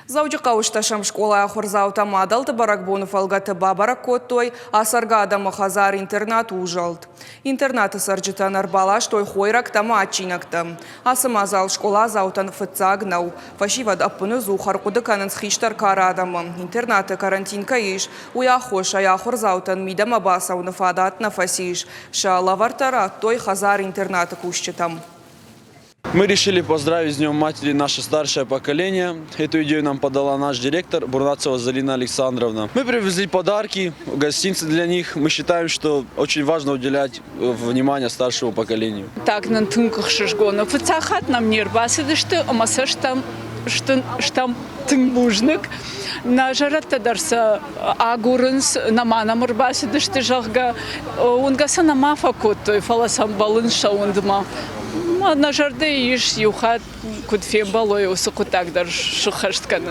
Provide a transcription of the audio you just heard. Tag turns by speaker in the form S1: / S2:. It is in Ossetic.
S1: Дзӕуджыхъӕуы стӕсӕм скъолайы ахуырдзаутӕ мадӕлты бӕрӕгбоны фӕлгӕты бабӕрӕг кодтой ацӕргӕ адӕмы хӕдзар-интернат «Узӕлд». Интернаты цӕрджытӕн ӕрбаластой хойрӕгтӕ ӕмӕ адджинӕгтӕ. Ацы мадзал скъоладзаутӕн фыццаг нӕу. Фӕсивӕд ӕппыныдзух ӕрхъуыды кӕнынц хистӕр кары адӕмы. Интернаты карантин кӕй ис, уый аххосӕй ахуырдзаутӕн мидӕмӕ бацӕуыны фадат нӕ фӕцис. Сӕ лӕвӕрттӕ радтой хӕдзар-интернаты кусджытӕм.
S2: Мы решили поздравить с Днем Матери наше старшее поколение. Эту идею нам подала наш директор Бурнацева Залина Александровна. Мы привезли подарки, гостинцы для них. Мы считаем, что очень важно уделять внимание старшему поколению.
S3: Так нын тынг ӕхсызгон у. Фыццаг хатт нӕм не рбацыдысты ӕмӕ сӕ стӕм, стӕм тынг бузныг. Нӕ зӕрӕдтӕ дӕр сӕ агурынц, нӕма нӕм ӕрбацыдысты, зӕгъгӕ. Уынгӕ сӕ нӕма фӕкодтой, фӕлӕ сӕм бӕллынц сӕ уындмӕ. Нӕ зӕрдӕйы ис иу хатт куыд фембӕлой, уыцы хъуыддаг дӕр сыххӕст кӕнын.